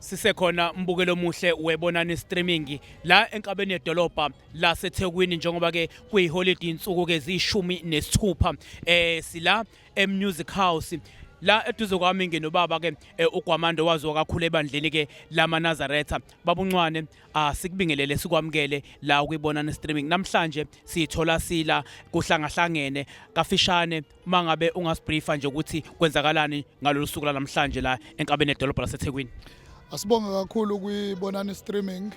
Sisekhona mbukelo omuhle weBonani Streaming la enkabeni yedolobha laseThekwini, njengoba ke kuyiholide, insuku ke ziyishumi nesithupha, sila eMusic House. La eduze kwami nginobaba ke uGwamando, waziwa kakhulu ebandleni ke lamaNazaretha. Babuncwane, asikubingelele, sikwamukele la kwiBonani Streaming. Namhlanje sithola sila kuhlangahlangene kafishane. Mangabe ungasibriefa nje ukuthi kwenzakalani ngalolu suku namhlanje la enkabeni yedolobha laseThekwini. Asibonge kakhulu kwiBonani Streaming.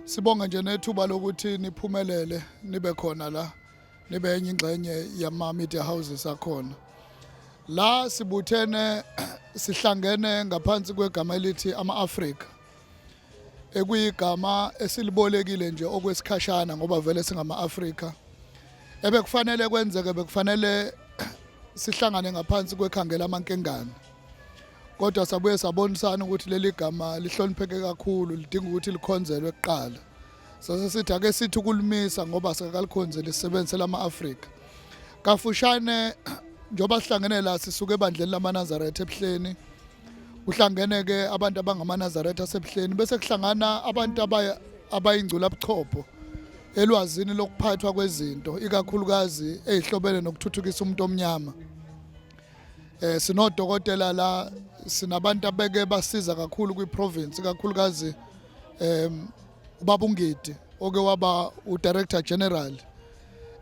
Sibonga nje nethuba lokuthi niphumelele nibe khona la, nibe enye ingxenye yama media houses akhona. La sibuthene, sihlangene ngaphansi kwegama elithi ama-Afrika, ekuyigama esilibolekile nje okwesikhashana ngoba vele singama-Afrika. Ebekufanele kwenzeke, bekufanele sihlangane ngaphansi kwekhangela amankengane, kodwa sabuye sabonisana ukuthi leli gama lihlonipheke kakhulu, lidinga ukuthi likhonzelwe kuqala. Sase sithi ake sithi ukulimisa ngoba sikakalikhonzeli, sisebenzise lama-Afrika. Kafushane, njengoba sihlangene la, sisuke ebandleni lamaNazaretha eBuhleni. Kuhlangene ke abantu abangamaNazaretha aseBuhleni, bese kuhlangana abantu abayingcula buchopho elwazini lokuphathwa kwezinto, ikakhulukazi ezihlobene nokuthuthukisa umuntu omnyama. Sinodokotela la, sinabantu abeke basiza kakhulu kwi-province, ikakhulukazi ubaba uNgidi, oke waba uDirector General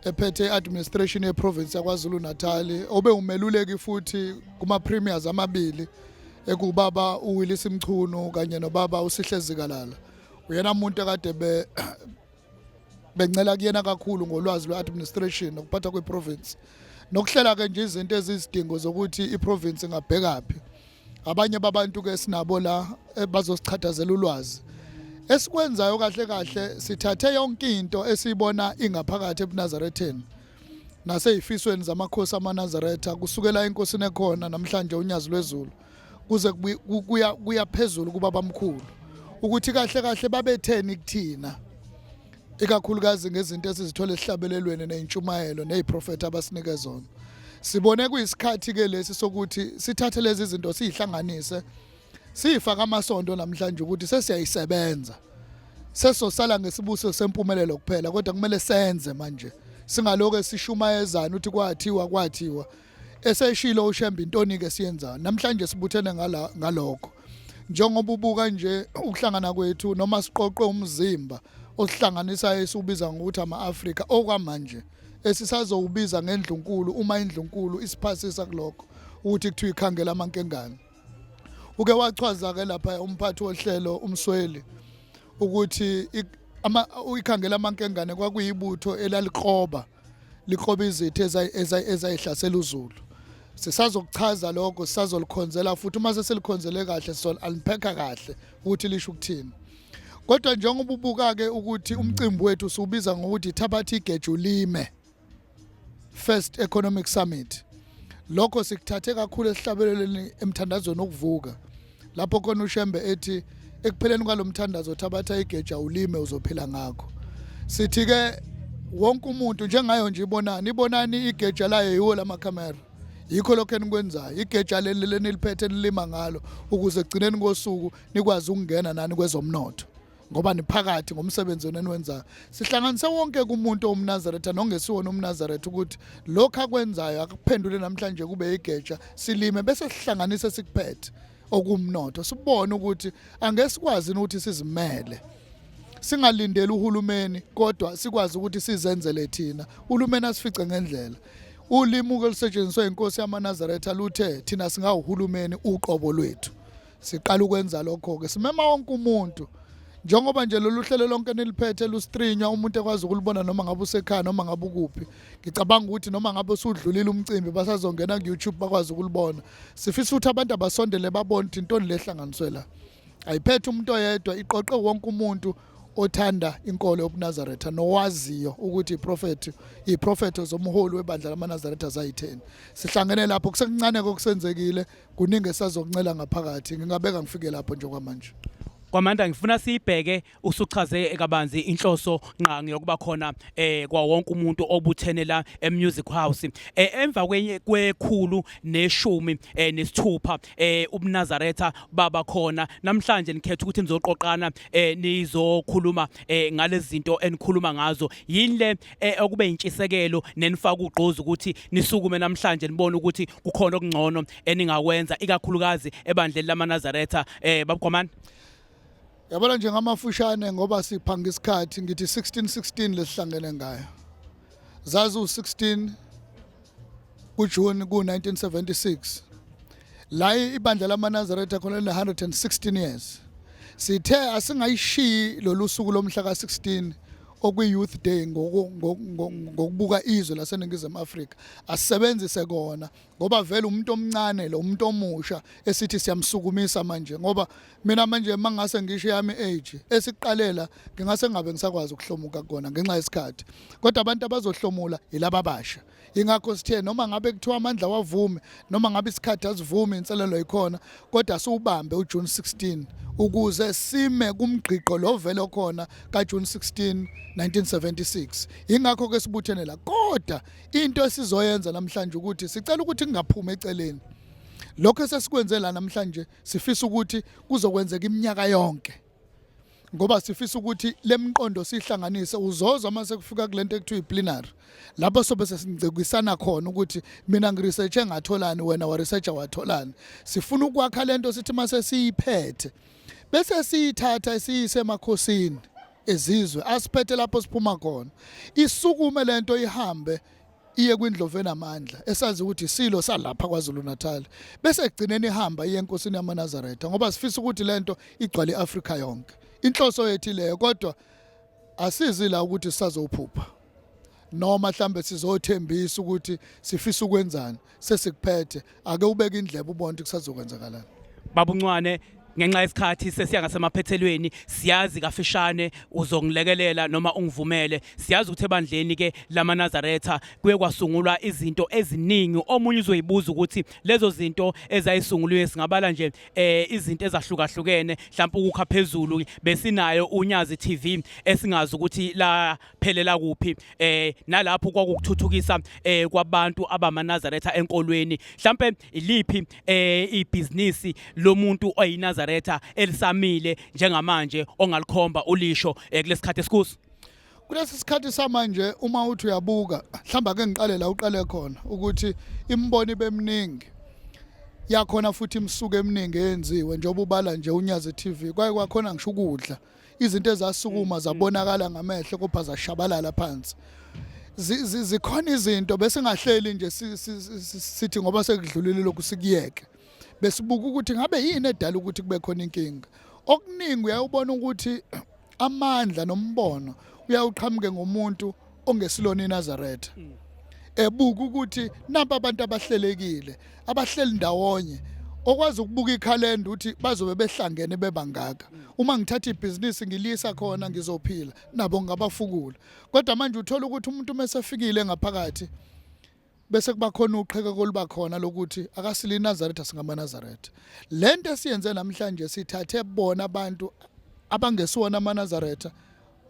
ephethe i-administration yeprovince yaKwaZulu Natal, obe umeluleki futhi kuma premiers amabili, ekubaba uWillis Mchunu kanye nobaba uSihle Zikalala. Uyena umuntu akade bencela kuyena kakhulu ngolwazi lwe-administration nokuphatha kwe-province nokuhlela ke nje izinto ezizidingo zokuthi i-province ingabhekaphi. Abanye babantu ke sinabo la bazosichathazela ulwazi. Esikwenzayo kahle kahle, sithathe yonke into esiyibona ingaphakathi ebuNazaretheni naseyifisweni zamakhosi amaNazaretha, kusukela enkosini ekhona namhlanje, uNyazi lweZulu, kuze kuya phezulu kuba bamkhulu, ukuthi kahle kahle babetheni kuthina, ikakhulukazi ngezinto esizithola esihlabelelweni neyintshumayelo neziprofetha abasinike zona. Sibone kuyisikhathi ke lesi sokuthi sithathe lezi zinto, siyihlanganise, siyifaka amasonto namhlanje ukuthi sesiyayisebenza. Sesosala ngesibuso sempumelelo kuphela, kodwa kumele senze manje, singaloke sishumayezana ukuthi kwathiwa kwathiwa, eseshilo uShembe. Intoni ke siyenza namhlanje? Sibuthene ngala ngalokho. Njengoba ubuka nje ukuhlangana kwethu, noma siqoqwe umzimba osihlanganisa esiwubiza ngokuthi ama-Afrika okwamanje, esisazowubiza ngendlunkulu uma indlunkulu isiphasisa kulokho ukuthi kuthiwa ikhangela amankengane. Uke wachwaza ke lapha umphathi wohlelo uMsweli ukuthi ama ikhangela amankengane kwakuyibutho elalikroba, likroba izitha ezayihlasela uZulu. Sisazokuchaza lokho, sisazolikhonzela futhi. Uma sesilikhonzele kahle, sizol-unpacka kahle ukuthi lisho ukuthini. Kodwa njengoba ubuka-ke ukuthi umcimbi wethu siwubiza ngokuthi Thabatha Igeja Ulime First Economic Summit, lokho sikuthathe kakhulu esihlabelelweni emthandazweni okuvuka, lapho khona uShembe ethi ekupheleni kwalomthandazo, "Thabatha igeja ulime, uzophila ngakho." Sithi ke wonke umuntu, njengayo nje iBonani, iBonani igeja layo yiwo lamakhamera, yikho lokho enikwenzayo. Igeja leli leniliphethe nilima ngalo ukuze egcineni kosuku nikwazi ukungena nani kwezomnotho, ngoba niphakathi ngomsebenzi wenu eniwenzayo. Sihlanganise wonke kumuntu owumNazaretha nongesiwona umNazaretha ukuthi lokhu akwenzayo akuphendule namhlanje kube igeja, silime, bese sihlanganise sikuphethe okumnotho, sibone ukuthi angeke sikwazi ukuthi sizimele singalindeli uhulumeni, kodwa sikwazi ukuthi sizenzele thina, uhulumeni asifice ngendlela. Ulimi olusetshenziswa inkosi yamaNazaretha luthe thina singawuhulumeni uqobo lwethu. Siqala ukwenza lokho-ke, simema wonke umuntu. Njengoba nje lolu hlelo lonke niliphethe lustreamwa, umuntu ekwazi ukulibona noma ngabe usekhaya, noma ngabe ukuphi. Ngicabanga ukuthi noma ngabe usudlulile umcimbi, basazongena ku-YouTube bakwazi ukulibona. Sifisa ukuthi abantu abasondele babone ukuthi intoni le hlanganiswe la. Ayiphethe umuntu oyedwa, iqoqe wonke umuntu othanda inkolo yobuNazaretha nowaziyo ukuthi iprofetho zomholi webandla lamaNazaretha zayitheni. Sihlangene lapho. Kusekuncane kokusenzekile, kuningi esazokuncela ngaphakathi. Ngingabeka ngifike lapho njengokwamanje. Kwamanda, ngifuna siyibheke usuchaze kabanzi inhloso ngqangi yokuba khona kwa wonke umuntu obuthene la eMusic House. Emva kwenye kwekhulu neshumi nesithupha ubuNazaretha baba khona. Namhlanje nikhetha ukuthi nizoqoqana, nizokhuluma ngalezi zinto enikhuluma ngazo. Yini le okube intshisekelo nenifaka ugqozi ukuthi nisukume namhlanje nibone ukuthi kukhona okungcono eningakwenza, ikakhulukazi ebandleni lamaNazaretha, babugwamani? Yabona nje, ngamafushane ngoba siphanga isikhathi, ngithi 1616 lesihlangene ngayo. Zazi u16 kuJune ku1976 la ibandla lamaNazaretha khona line 116 years. Sithe asingayishiyi lolu suku lomhla ka16 okwi-Youth Day ngokubuka izwe laseNingizimu Afrika, asebenzise kona ngoba vele umuntu omncane lo, umuntu omusha esithi siyamsukumisa manje, ngoba mina manje mangase ngisho yami age esiqalela ngingase ngabe ngisakwazi ukuhlomuka kona ngenxa yesikhathi, kodwa abantu abazohlomula yilaba abasha. Ingakho sithe noma ngabe kuthiwa amandla wavume, noma ngabe isikhathi asivumi, inselelo ikhona, kodwa siwubambe uJune 16 ukuze sime kumgqiqo lo vele okhona kaJune 16 1976. Ingakho ke sibuthene la, kodwa into esizoyenza namhlanje ukuthi sicela ukuthi kungaphumi eceleni lokho esesikwenze la namhlanje. Sifisa ukuthi kuzokwenzeka iminyaka yonke ngoba sifisa ukuthi lemqondo sihlanganise. Uzozwa mase kufika kulento ekuthiwa iplenary, lapho sobe sesincikisana khona ukuthi mina ngiresearche ngatholani, wena wa researcher watholani. Sifuna ukwakha lento, sithi mase siyiphethe bese siyithatha siyise emakhosini ezizwe asiphethe lapho siphuma khona, isukume lento ihambe iye kwindlovu enamandla esazi ukuthi isilo salapha KwaZulu Natal, bese egcineni ihamba iye enkosini yamaNazaretha, ngoba sifisa ukuthi lento igcwale iAfrika yonke. Inhloso yethu leyo, kodwa asizi la ukuthi sisazophupha noma mhlambe sizothembisa ukuthi sifisa ukwenzani. Sesikuphethe, ake ubeke indlebe ubone ukuthi kusazokwenzakalani. Babuncwane, ngenxa yesikhathi sesiya ngasemaphethelweni, siyazi kafishane uzongilekelela noma ungivumele. Siyazi ukuthi ebandleni ke lamaNazaretha kuye kwasungulwa izinto eziningi. Omunye uzoyibuza ukuthi lezo zinto ezayisunguliwe, singabala nje izinto ezahlukahlukene, mhlawumbe ukukha phezulu besinayo uNyazi TV esingazi ukuthi la phelela kuphi, nalapho kwakukuthuthukisa kwabantu abamaNazaretha enkolweni. Mhlambe iliphi ibhizinisi lomuntu oyiNazaretha elisamile njengamanje ongalikhomba ulisho kulesikhathi esikuso? Kulesi sikhathi samanje, uma uthi uyabuka, mhlawumbe ake ngiqale la uqale khona ukuthi imbono ibeminingi yakhona futhi imisuko eminingi eyenziwe, njengoba ubala nje uNyazi TV, kwaye kwakhona ngisho ukudla, izinto ezasukuma zabonakala ngamehlo kodwa zashabalala phansi. Zikhona izinto bese ngahleli nje sithi ngoba sekudlulile lokhu sikuyeke. Besibuka ukuthi ngabe yini edala ukuthi kube khona inkinga. Okuningi uyawubona ukuthi amandla nombono uyawuqhamuke ngomuntu ongesilona iNazaretha, ebuka ukuthi nampa abantu abahlelekile abahleli ndawonye, okwazi ukubuka ikhalenda ukuthi bazobe behlangene bebangaka. Uma ngithatha ibhizinisi ngilisa khona, ngizophila nabo, ngabafukula. Kodwa manje uthola ukuthi umuntu uma esefikile ngaphakathi bese kuba khona uqhekeko oluba khona lokuthi akasile iNazaretha, singamaNazaretha. Lento esiyenze namhlanje, sithathe bona abantu abangesiwona amaNazaretha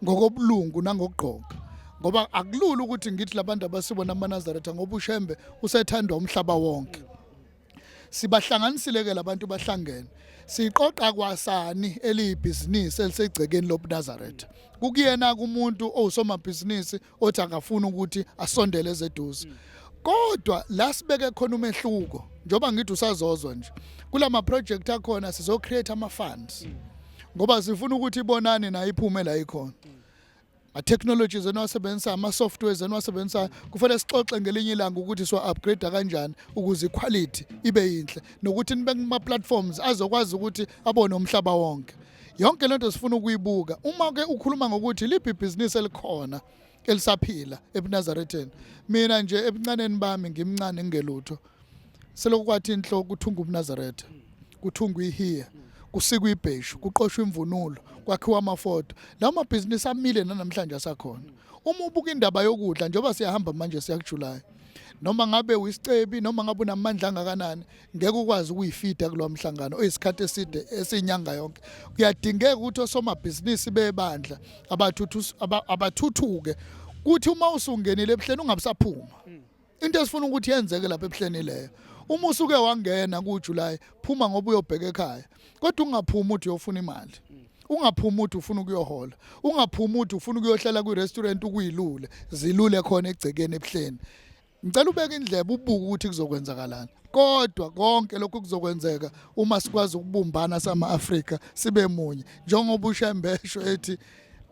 ngokobulungu nangokugqoka, ngoba akulula ukuthi ngithi labantu abasibona amaNazaretha ngoba uShembe usethandwa umhlaba wonke. Sibahlanganisile ke labantu, bahlangene, siqoqa kwasani eliyibhizinisi elisegcekeni lobuNazaretha. Kukuyena kumuntu owusomabhizinisi othi akafuni ukuthi asondele ezeduze, kodwa la sibeke khona umehluko, njengoba ngithi usazozwa nje kulama project akhona, sizo create ama funds ngoba sifuna ukuthi ibonani nayo iphume la ikhona. Ama-technologies eniwasebenzisa, ama-softwares eniwasebenzisayo, kufanele sixoxe ngelinye ilanga ukuthi siwa-upgrade kanjani ukuze iquality ibe yinhle nokuthi nibe kuma-platforms azokwazi ukuthi abone umhlaba wonke. Yonke lento sifuna ukuyibuka. Uma ke ukhuluma ngokuthi liphi ibhizinisi elikhona elisaphila ebuNazaretheni, mina nje ebuncaneni bami, ngimncane ngingelutho, selokhu kwathi inhlo kuthunga ubuNazaretha, kuthungwa ihiya. Kusikwa ibheshu, kuqoshwa imvunulo, kwakhiwa amafoto. Lawo mabhizinisi amile nanamhlanje asakhona. Uma ubuka indaba yokudla njengoba siyahamba manje siya kuJuly. Noma ngabe uyisicebi noma ngabe unamandla angakanani ngeke ukwazi ukuyifida kulowa mhlangano oyisikhathi eside esinyanga yonke. Kuyadingeka ukuthi osomabhizinisi bebandla abathuthuke kuthi uma usungenile ebuhleni ungabisaphuma. Into esifuna ukuthi yenzeke lapha ebuhleni leyo. Uma usuke wangena kuJuly phuma ngoba uyobheka ekhaya. Kodwa ungaphumi uthi uyofuna imali. Ungaphumi uthi ufuna ukuyohola. Ungaphumi uthi ufuna ukuyohlala kwi-restaurant ukuyilule. Zilule khona egcekeni ebuhleni. Ngicela ubeke indlebe ubuke ukuthi kuzokwenzakalani. Kodwa konke lokhu kuzokwenzeka uma sikwazi ukubumbana sama-Afrika sibe munye. Njengoba uShembe esho ethi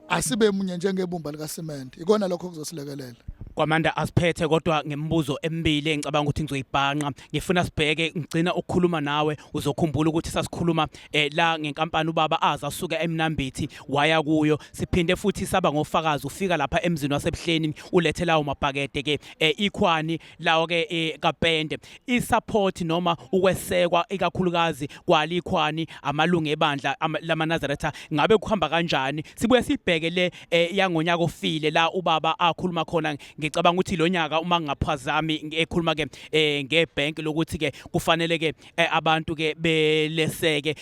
asibe munye njengebumba likasimende. Ikona lokho kuzosilekelela. Kwamanda asiphethe kodwa ngemibuzo emibili engicabanga ukuthi ngizoyibhanqa. Ngifuna sibheke ngigcina ukukhuluma nawe uzokhumbula ukuthi sasikhuluma eh, la ngenkampani ubaba aza asuka eMnambithi waya kuyo. Siphinde futhi saba ngofakazi ufika lapha emzini waseBuhleni ulethe lawo mabhakede ke eh, ikhwani lawo ke eh, kapende. I-support noma ukwesekwa ikakhulukazi kwalikhwani amalungu ebandla lamaNazaretha ngabe kuhamba kanjani? Sibuye sibheke le yangonyaka ofile la ubaba akhuluma khona ngicabanga ukuthi lo nyaka uma ngingaphazami ekhuluma ke ngebank lokuthi ke kufanele ke abantu ke beleseke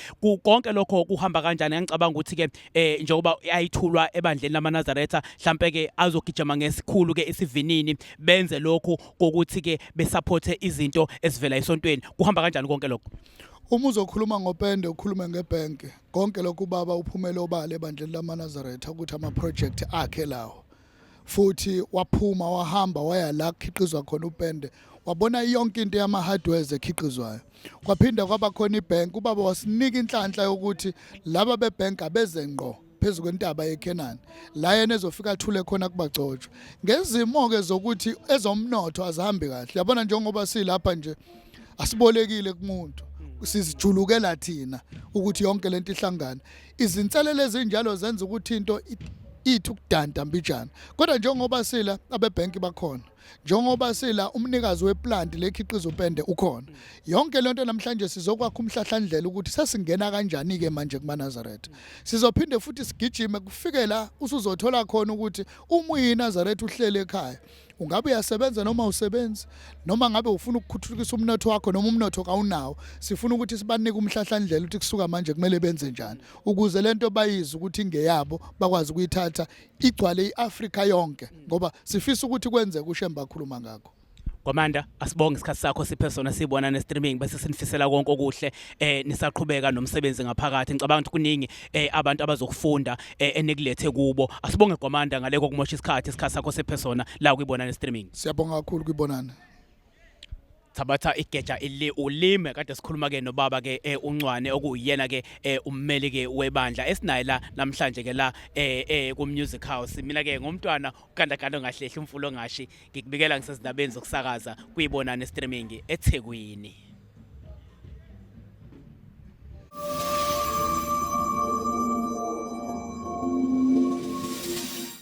konke lokho kuhamba kanjani? Ngicabanga ukuthi ke njengoba ayithulwa ebandleni lamaNazaretha mhlambe ke azogijima ngesikhulu ke isivinini benze lokhu kokuthi ke besupport izinto ezivela esontweni. Kuhamba kanjani konke lokho? Uma uzokhuluma ngopende ukhulume ngebhenki, konke lokhu ubaba uphumele obala ebandleni lamaNazaretha ukuthi ama-project akhe lawo. Futhi waphuma wahamba waya la kukhiqizwa khona upende, wabona yonke into yama-hardwares ekhiqizwayo. Kwaphinda kwaba khona ibhenki, ubaba wasinika inhlanhla yokuthi laba bebhenki abeze ngqo phezu kwentaba yeKhenani la yena ezofika athule khona kubagcotshwa. Ngezimo-ke zokuthi ezomnotho azihambi kahle, yabona njengoba silapha nje asibolekile kumuntu, sizijulukela thina ukuthi yonke lento ihlangane. Izinselelo ezinjalo zenza ukuthi into ithi ukudanta mbijana. Kodwa njengoba sila abebhenki bakhona, njengoba sila umnikazi weplant lekhiqiza upende ukhona. Yonke lento namhlanje sizokwakha umhlahlandlela ukuthi sesingena kanjani ke manje kumaNazaretha. Sizophinde futhi sigijime kufike la usuzothola khona ukuthi uma uyiNazaretha uhlele ekhaya ungabe uyasebenza noma usebenzi, noma ngabe ufuna ukukhuthukisa umnotho wakho noma umnotho kawunawo. Sifuna ukuthi sibanike umhlahlandlela ukuthi kusuka manje kumele benze njani ukuze lento bayizwe ukuthi ingeyabo, bakwazi ukuyithatha igcwale iAfrika yonke, ngoba sifisa ukuthi kwenzeke uShembe akhuluma ngakho. Kwamanda asibonge isikhathi sakho siphe sona sibona ne streaming bese sinifisela konke okuhle nisaqhubeka nomsebenzi ngaphakathi. Ngicabanga ukuthi kuningi abantu abazokufunda enikulethe kubo. Asibonge Kwamanda ngaleko kumosha isikhathi sakho siphe sona la kuyibona ne streaming. Siyabonga kakhulu kuyibonana. Thabatha igeja ili ulime kade sikhuluma ke nobaba ke uNcwane okuyena ke ummeli ke webandla esinaye la namhlanje ke la ku Music House. Mina ke ngumntwana ukandakanda ongahlehli umfulo ongashi, ngikubikela ngisezindabeni zokusakaza kuyibonana streaming eThekwini.